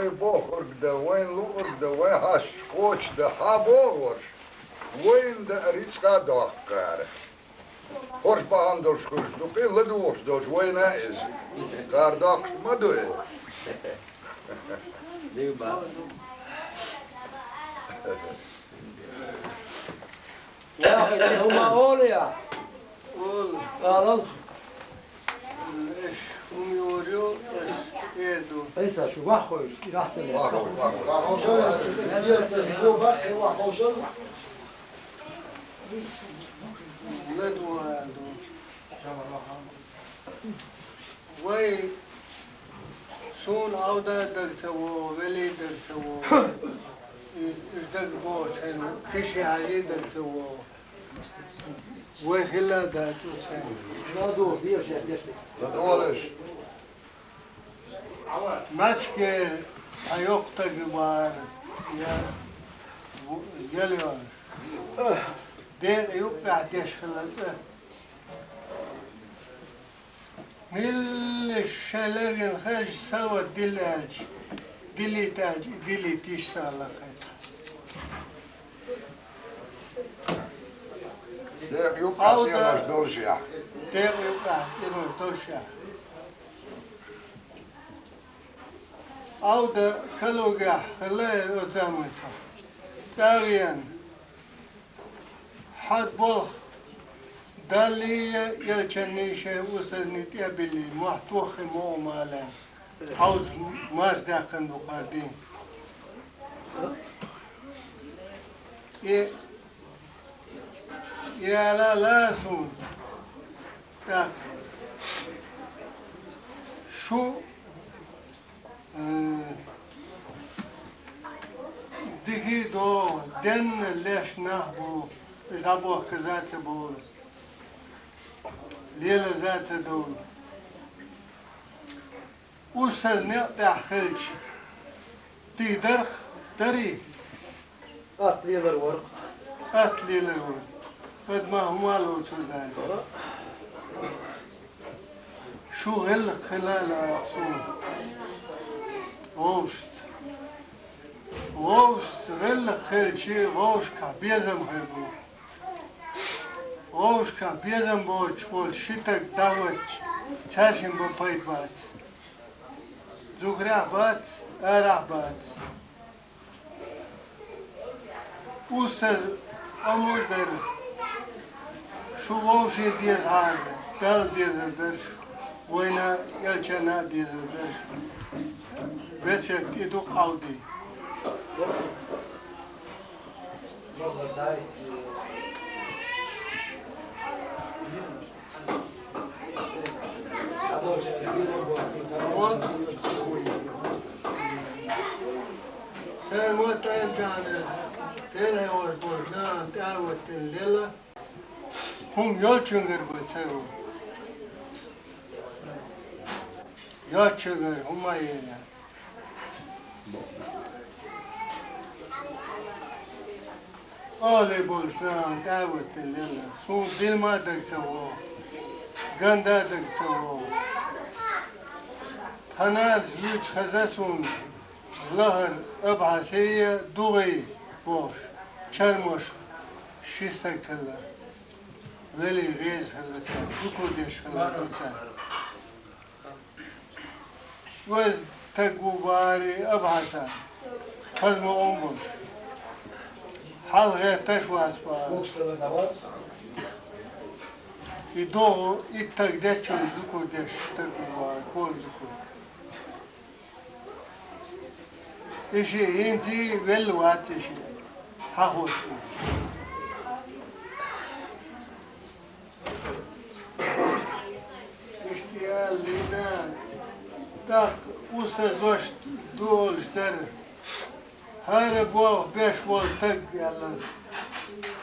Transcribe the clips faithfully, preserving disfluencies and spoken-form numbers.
Вай бохург дан, вайн луург дан, вайн хьашташ кхочушдан хьан бохурш, вайна даар цкъа а доккху кхара. ХӀорш бахьана долуш хуьлуш ду, кхин ладугӀуш долчу вайна а иза. Кхара доккхуш ма ду иза. Дика боху. Яхьъя, хӀума олу я? Олу. Алал. Эш хӀума йора ю, эш эр ду. Айса, шу ваххойш, и рахцале. Ваххойш, ваххойш. Ваххойш, ю баккхий ваххойш. ЛадугӀа ду. Вай, суна Ӏовда дага ца вогӀу, Вели дага ца вогӀу. И, и дага бохучу хенахь, Киши Хьаьжи дага ца вогӀу. Вай хилла а дац оцу хенахь. ЛадугӀа, беш, я дешна. ЛадугӀалаш. Мачкера хьан йоккха стаг вара, я, я лоьраш. Декъа юккъехь деш хилла цӀа. Милла шайн лергина хезча, сават дилла аьлча, дилийта аьлча, и дилийта йиш ца хилла кхетахь. Декъа юккъехь Ӏовда, цӀенош долушехь. Декъа юккъехь цӀенош долушехь. Ӏовда калугехь хилла оцу заманчохь. ЦӀа а веана, хьан болх Даллий, элчанний шайн устазний тӀе а биллий, мохь тоххий ма ву ма лаьа. Хьовза марша даьккхина ду кхара дийна. И, и ала лаьа суна. ТӀаккха шу Э, дика а догӀу, денна леш нах бу, уьш дӀабохказа а ца бовлу, лелаза а ца довлу. Устаз некъ тӀехь хилча, дика дарх дарий? Атта лелар вара. Атта лелар вара. Адаман хӀума а лоцур дац. Шу гӀиллакх хила а лаахь суна. Вовшашца. Вовшашца гӀиллакх хилча, вовшашкахь безам хир бу. Вовшашкахь безам боцуш волчу ши стаг дӀахӀоттича, цаьршимма бан пайда бац. Зухарехь бац, арахь бац. Устаз омра дара, шу вовшийн дезахьара, Далла дезар дара шу, вайна а, элчанна а дезар дара шу. Весет и ду Ӏовди. Сайн мотт айна тӀехь, Делан хьевар болчу нахана тӀаьхьа ваттина лела, хӀума йолчуьнгара бан ца ву. Йоцчуьнгара хӀума а елла. Охьале болуш нахана тӀаьхьа ваттина лела. Суна дилма а дага ца вогӀу, ганда а дага ца вогӀу. Тхьанарчу вуьйцу хеза суна лахара Абхьасий, ДугӀий бохуш, чармош ши стаг хилла. Вели реза хилла цара, шукур деш хилла ду цара. Веза стаг ву бахара Абхьаса, хаза ма Ӏун болуш. Хьал гӀерташ вац бахара. И догӀу итт стаг дечунна зукур деш стаг ву бахара, кога зукур. И шиъ хӀинца а велла вац и шиъ, хьахош ву. Иштта аьлла, тӀаккха устазош ду олуш дара. ХӀара болх беш волу стаг аьлла,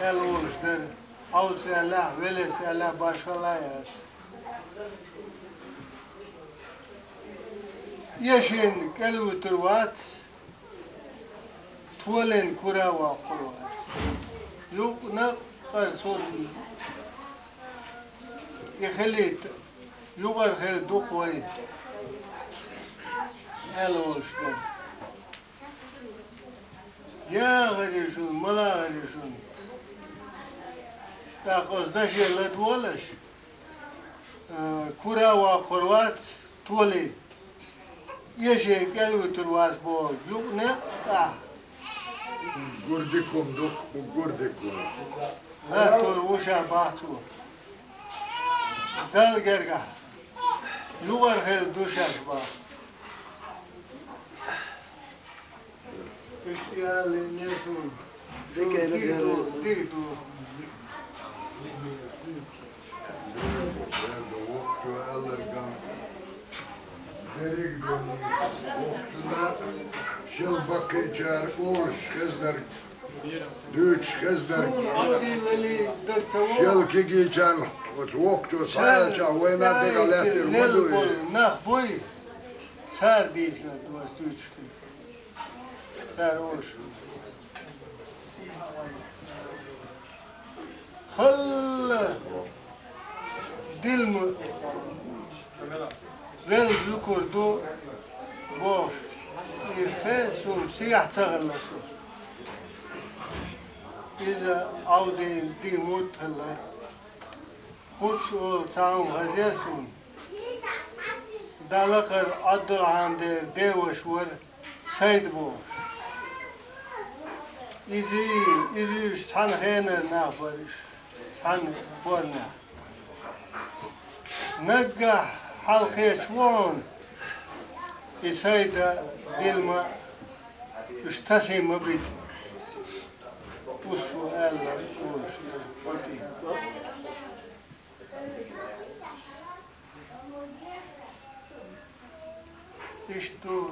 аьлла олуш дара. Хьовса аьллехь, велес аьллехь, башхалла а яц. Эшийна кӀел вуьтур вац, толийна кура а воккхур вац. Юкъ накъара цунна и хилийта, юкъара хир ду-кх вай, аьлла волуш дара. Яхари шуна, малагӀари шуна. ТӀаккха оцу даше ладугӀалаш. Э, кура воккхур вац, толи. Эшера кӀел вуьтур вац боху, юкъа некъ тӀехь. Гурдикум ду, гурдикум. Латтор ву ша бахьа цо. Далла гергахь. Юкъара хила ду шаьш бахьа. Иштта аьлла, несун. Дика ду, дика ду. Дерда, воккхачо аьлларг а, дерриг а ду, воккхачунна шел баккхийчара олуш хезнарг, дуьйцуш хезнарг, шел кегийчарна оцу воккхачо схьааьлчахь вайна дегӀан лаьттира ма ду и. Нах буй, цара дийцинарг ду ас дуьйцуш дерг. Цара олуш. Халла дилма велла лукур ду бохуш. И хе суна сехьа ца хилла со. Иза Ӏовдийна дин мутт хилла. Кхуц олу цхьа хӀума хазера суна. Далакхара Ӏабдулхьамдера деваша вара Сайда бохуш. Иза, иза уьш цхьана хенара нах бара уьш, цхьана корнехь. Наггахь хьалакхечу ву хьуна, и Сайда, дилма, уьш тасийна ма бита. Уьш ву аьлла, уьш. Иштта ду,